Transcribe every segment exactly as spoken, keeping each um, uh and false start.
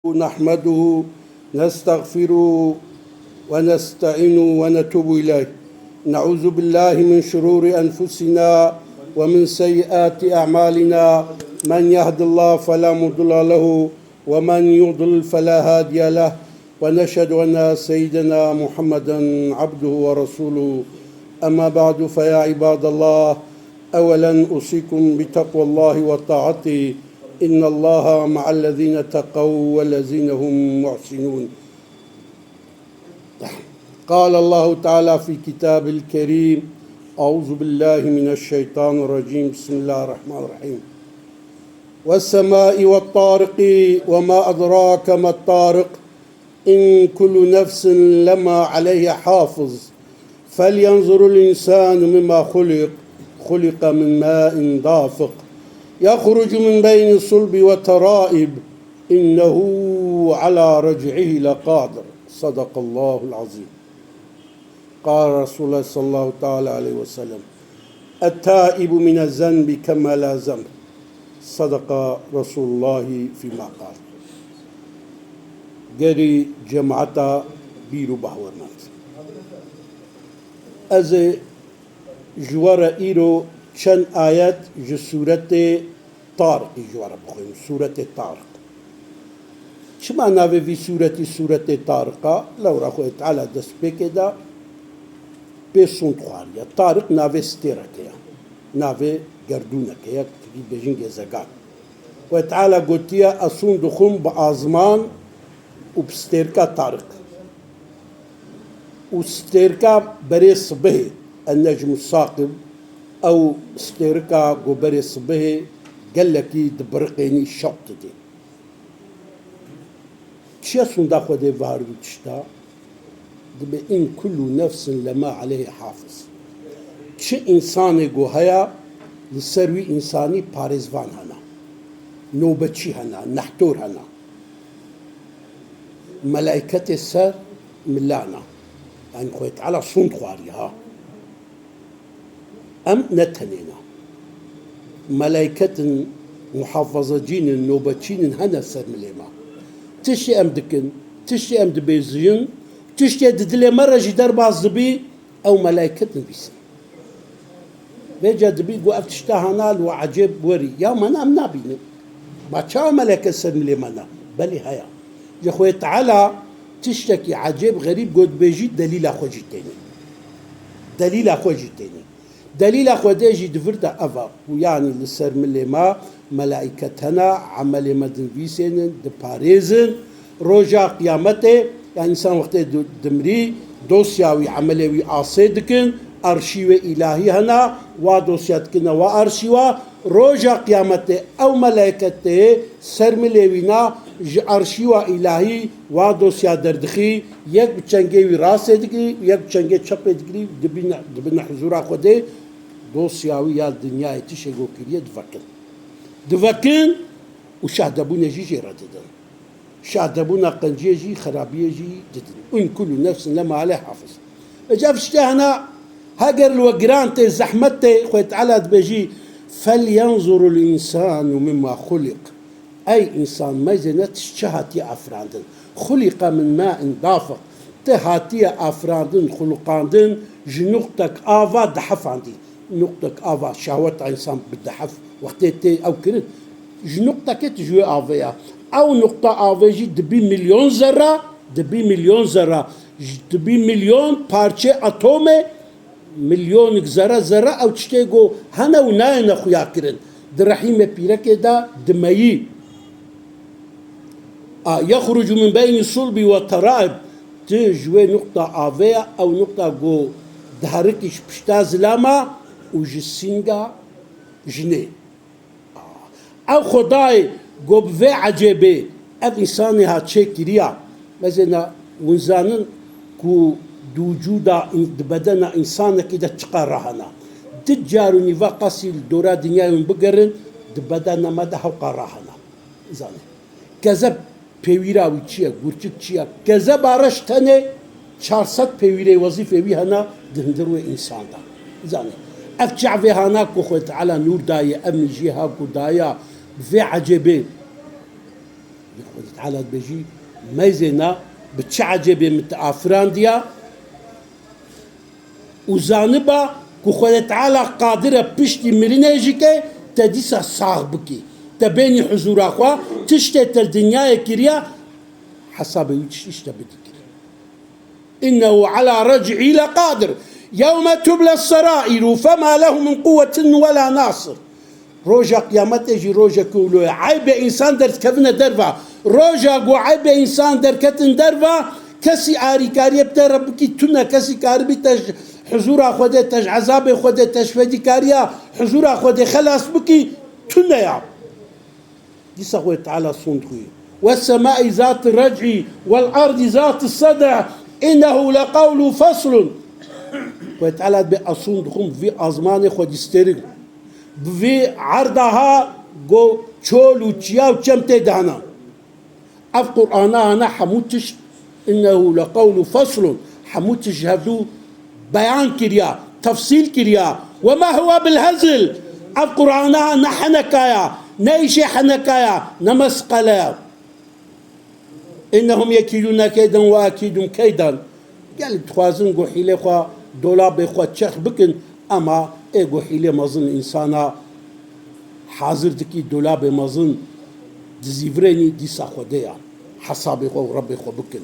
نحمده نستغفره ونستعينه ونتوب إليه. نعوذ بالله من شرور أنفسنا ومن سيئات أعمالنا. من يهد الله فلا مضل له ومن يضلل فلا هادي له. ونشهد أن سيدنا محمدا عبده ورسوله. أما بعد، فيا عباد الله، أولا أوصيكم بتقوى الله وطاعته. إن الله مع الذين اتقوا والذين هم محسنون. قال الله تعالى في كتاب الكريم، أعوذ بالله من الشيطان الرجيم. بسم الله الرحمن الرحيم. والسماء والطارق، وما أدراك ما الطارق. إن كل نفس لما عليها حافظ. فلينظر الإنسان مما خلق. خلق من ماء دافق. يخرج من بين الصلب والترائب. إنه على رجعه لقادر. صدق الله العظيم. قال رسول الله صلى الله تعالى عليه وسلم، التائب من الذنب كما لا ذنب. صدق رسول الله فيما قال. Gerî cemaeta bîr û bahwermend. Ez ê ji we re îro çend ayet ji sûretê Tariqî ji we re bixwînim. Sûretê Tariq. Çima navê vî sûretî Sûretê Tariq a? Lewra Xwedê Teala destpêkê de pê sûnd xwariye. Tariq navê stêreke ye. Navê gerdûneke ye, bêjin gezegan. Xwedê Teala gotiye, ez sûnd dixwim bi azman û bi stêrka Tariq. Û stêrka berê sibihê, en-necmu saqib, ew stêrka ku berê sibihê gelekî dibiriqênî, şewq didê. Çiya sûnda Xwedê vahar wî tişta? Dibe in kullu nefsin lema aleyhî hafiz. Çi însanê ku heye, li ser wî însanî parêzvan hene. Nobeçî hene, nehtor hene. Melayketê ser milana. Yanî Xwedê Teala sûnd xwariye ha. Em ne tenê ne. Melayketin, muhafazecînin, nobeçînin hene ser milê me. Tiştê em dikin, tiştê em dibêjin, tiştê di dilê me re jî derbas dibî, ew melayketin bîsin. Vêca dibî ku ev tişta hana li we ecêb werî. Ya me ne, em nabînin. Ma çawa meleke ser milê me ne? Belê heye. Ji Xwedê Teala tiştekî ecêb, xerîb ku dibêjî delîla xwe jî tênê. Delîla xwe jî tênê. Delîla Xwedê jî di vir de ev e. Û yanî li ser milê me melaîket hene, emelê me dinivîsênin, diparêzin. Roja Qiyametê, yanî însan wextê di-, dimirî, dosya wî, emelê wî asê dikin, arşîvê îlahî hene, wa dosya dikine wa arşîva. Roja Qiyametê ew melaîketê ser milê wî na ji arşîva îlahî wa dosya derdixî, yek bi çengê wî rastê digirî, yek bi çengê çepê digirî, dibîne, dibine huzûra Xwedê, dosya wî ya dinyayê tişê ku kiriye divekin. Divekin û şahdebûnê jî jê re didin. Şahdebûna qenciyê jî, xerabiyê jî didin. In kullu nefsin lema aleyha hafiz. Ece ev tiştê hene, heger li we giran tê, zehmet tê, Xwedê Teala dibêjî, "Fel yenzurul însanu mimma xuliq." Ey însan, mezêne tu ji çi hatiye afirandin? "Xuliqa min ma'in dafiq." Tu hatiye afirandin, xuluqandin ji nuqtek ava dehefandî. Nuqtek ava, şehweta însan bi dehef wextê tê ew kirin. Ji nuqtekê tu ji wê avê ya. Ew nuqta avê jî dibî milyon zerra, dibî milyon zerra, ji, dibî milyon parçe atomê, milyonik zerre zerre ew tiştê ku hene û nayêne xuya kirin. Di rehîmê pîrekê de dimeyî. A, yexrucu min beynî sulbî we teraib. Tu ji wê nuqta avê ya, ew nuqta ku diherikî ji pişta zilama û ji sînga jinê. Ew Xwedayê ku bi vê ecêbê ev însanê ha çêkiriya, mezêna hûn zanin ku di wicûda în-, di bedena însanekî de çiqas rah hene. Du car û nîva qasî li dora dinyayê hûn bigerin, di bedena me de hewqa rah hene. Zanê. Kezeb pêwîra wî çi ye, gurçik çi ye? Kezeba reş tenê çar sed pêwîrê wezîfê wî hene di hundir wê însan de. Zanî, ev çavê hana ku Xwedê Teala nûr daye, ev mîjiyê ha ku daya, bi vê ecêbê. Xwedê Teala dibêjî, meyzêna bi çi ecêbê min te afirandiya û zaniba ku Xwedê Teala qadir e piştî mirinê jî ke te dîsa sax bikî. Te bênî huzûra xwe, tiştê te li dinyayê kiriya, hesabê wî tiştî ji te bidî kirî. إنه على رجعه لقادر. يوم تبلى السرائر فما له من قوة ولا ناصر. Roja Qiyametê jî rojek wilo ye. Eybê însan derdikevine derva. Roja ku eybê însan derketin derva, kesî arîkariyê bi te re bikî tune, kesî karibî te ji huzûra Xwedê, te ji ezabê Xwedê, te ji fedîkariya huzûra Xwedê xelas bikî tune ya. Dîsa Xwedê Teala sûnd xwî. والسماء ذات الرجع والأرض ذات الصدع إنه لقول فصل. Xwedê Teala dibê ez sûnd dixwim bi vî azmanê xwedî stêrî, bi vî erda ha go çol û çiya û çem tê de hene. Ev Qur'ana hene hemû tişt, إنه لقول فصل, hemû tişt ji hevdû beyan kiriya, tefsîl kiriya. وما هو بالهزل. Ev Qur'ana ne heneka ya, ne îşê heneka ya, ne mesqele ya. إنهم يكيدون كيدا وأكيد كيدا. Gelî dixwazin ku hîlê xwe, dolabê xwe çerx bikin, ema ê ku hîlê mezin însana hazir dikî, dolabê mezin dizîvirênî, dîsa Xwedê ya. Hesabê xwe û Rebbê xwe bikin.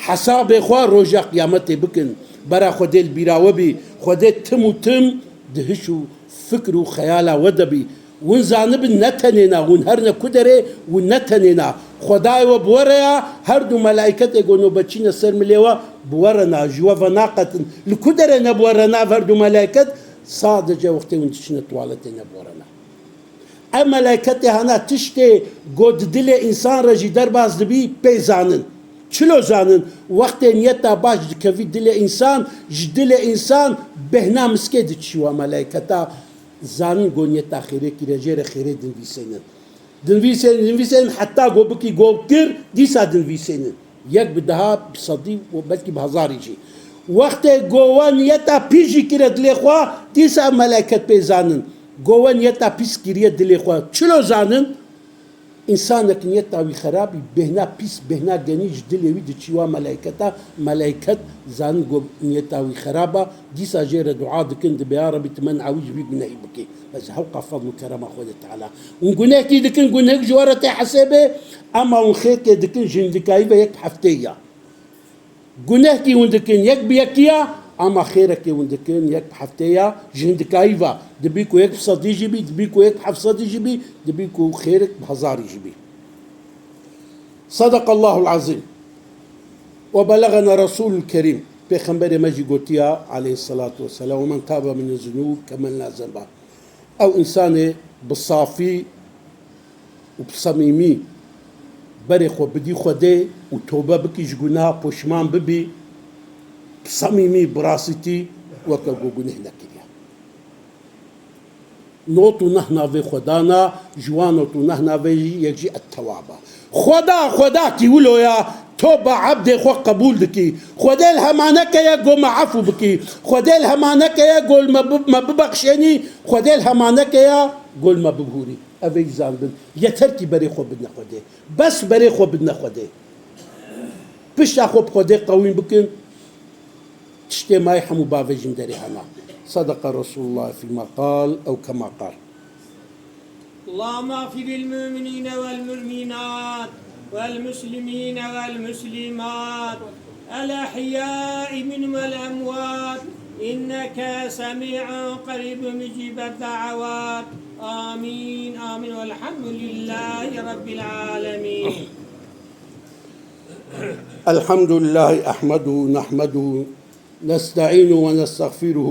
Hesabê xwe roja Qiyametê bikin. Bera Xwedê li bîra we bî. Xwedê tim û tim di hiş û fikr û xeyala we de bî. Win zanibin ne tenêna, win her ne ku derê, win ne tenêna. Xwedayê we bi we re ya, her du melaîketê ku nobetçî ne ser milê we, bi we re na, ji we venaqetin. Li ku derê ne bi we re na ev her du melaîket? Sadece wextê win diçine tuwaletê ne bi we re na. Ev melaîketê hana tiştê ku di dilê însan re jî derbas dibî, pê zanin. Çilo zanin? Wextê niyeta baş dikevî dilê însan, ji dilê însan bêhna miskê diçî wa melaîketa zanin ku niyeta xêrê kire, jê re xêrê dinvîsênin. Dinvîsênin, dinvîsênin heta ku bikî ku kir, dîsa dinvîsênin. Yek bi deha, bi sedî û belkî bi hezarî jî. Wextê ku we niyeta pîs jî kire dilê xwe, dîsa ev melaiket pê zanin. Ku we niyeta pîs kiriye dilê xwe. Çilo zanin? Însanek niyeta wî xerabî, bêhna pîs, bêhna genî ji dilê wî diçî wa melaîketa, melaiket zanin ku niyeta wî xerab a, dîsa jê re dua dikin, dibê, ya Rebî, tu me neewî ji vî gunehî bikî. Bes hewqa fadl û kerema Xwedê Teala. Hûn gunehkî dikin, gunehek ji we re tê hesêbê, ema hûn xêrkê dikin, ji hindikayî ve yek bi hefteyê ya. Gunehkî hûn dikin, yek bi yekî ya, ama xêrekê hûn dikin, yek bi heftê ya, ji hindikayî ve. Dibî ku yek bi sedî jî bî, dibî ku yek bi heft sedî jî bî, dibî ku xêrek bi hezarî jî bî. Sadakallahul azîm. Ve belagana Resulul Kerîm. Pêxemberê me jî gotiya, aleyhissalatu vesselam, "Ve men tabe min zunûb kemen la zenba." Ew însanê bi safî û bi semîmî berê xwe bidî Xwedê û tobe bikî, ji guneha poşiman bibî, bi semîmî, bi rastîtî, weke ku guneh nekiriye. Not û neh navê Xwedana, ji wan not û neh navê jî yek jî Et-Tewwab e. Xweda, Xweda kî wilo ya, toba ebdê xwe qebûl dikî. Xwedê li hemaneke ye ku me efû bikî. Xwedê li hemaneke ye ku me bi-, me bibexşênî. Xwedê li hemaneke ye ku me bibihûrî. Ev ê zanibin. Yeter kî berê xwe bidine Xwedê. Bes berê xwe bidine Xwedê. Pişta xwe bi Xwedê qewîn bikin. Tiştê mayî hemû bavêjin derê hena. Sadaka Resulullah fîma qal ew kema qal. اللهم اغفر للمؤمنين والمؤمنات والمسلمين والمسلمات الأحياء منهم والأموات إنك سميع قريب مجيب الدعوات. آمين، آمين، والحمد لله رب العالمين. الحمد لله أحمده نحمده نستعينه ونستغفره.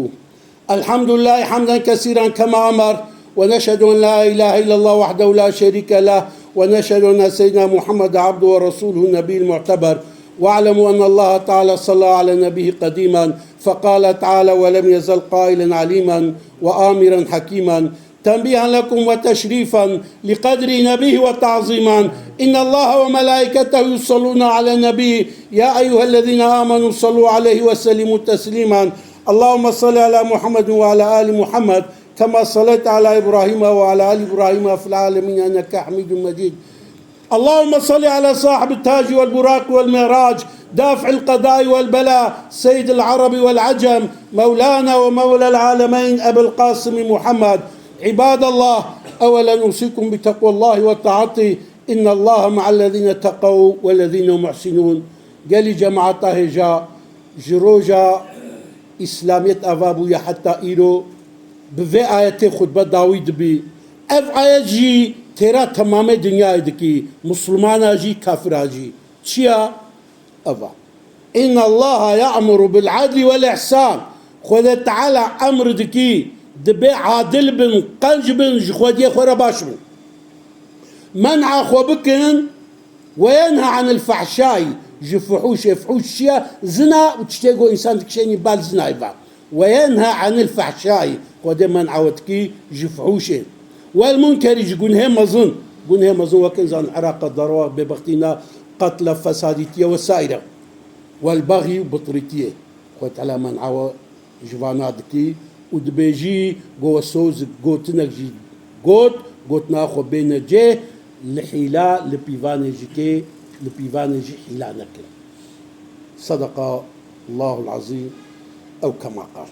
الحمد لله حمدا كثيرا كما أمر، ونشهد أن لا إله إلا الله وحده لا شريك له، ونشهد أن سيدنا محمد عبده ورسوله النبي المعتبر. واعلموا أن الله تعالى صلى على نبيه قديما، فقال تعالى: "ولم يزل قائلا عليما وآمرا حكيما". تنبيها لكم وتشريفا لقدر نبيه وتعظيما. إن الله وملائكته يصلون على النبي، يا أيها الذين آمنوا صلوا عليه وسلموا تسليما. اللهم صل على محمد وعلى آل محمد كما صليت على إبراهيم وعلى آل إبراهيم في العالمين إنك حميد مجيد. اللهم صل على صاحب التاج والبراق والمعراج، دافع القضاء والبلاء، سيد العرب والعجم، مولانا ومولى العالمين أبي القاسم محمد. عباد الله، أولا أوصيكم بتقوى الله والطاعة، إن الله مع الذين اتقوا والذين هم محسنون. Gelî cemaeta hêja, ji roja Îslamiyet ava bûye heta îro, bi vê ayetê xutbe dawî dibî. Ev ayet jî têra temamê dinyayê dikî, Musulmana jî, kafira jî. Çiya? Eva. Inna Allaha ya'muru bil adli wel ihsan. Xwedê Teala emr dikî, dibê adil bin, qenc bin, ji xwediyê xwe re baş bin. Men'a xwe bikin, we yenha anil fehşayî, ji fuhuşê, fuhuş çiya? Zina û tiştê ku însan dikişênî bal zinayê ve. Ve yenha anil fehşayî, Xwedê men'a we dikî ji fuhuşê. Wel munkerî, ji gunhê mezin. Gunhê mezin weke zan Iraqa derwa bêbextîna qetla fesadîtiye wesaîre. Wel baxî û bitirîtiye. Xwedê Teala men'a we ji vana dikî û dibêjî go we soz gotinek jî got, gotina xwe bêne cê, li hîla, li pîvanê jî kê, li pîvanê jî hîla neke. Sedeqa Allahul Azîm ew kema qal.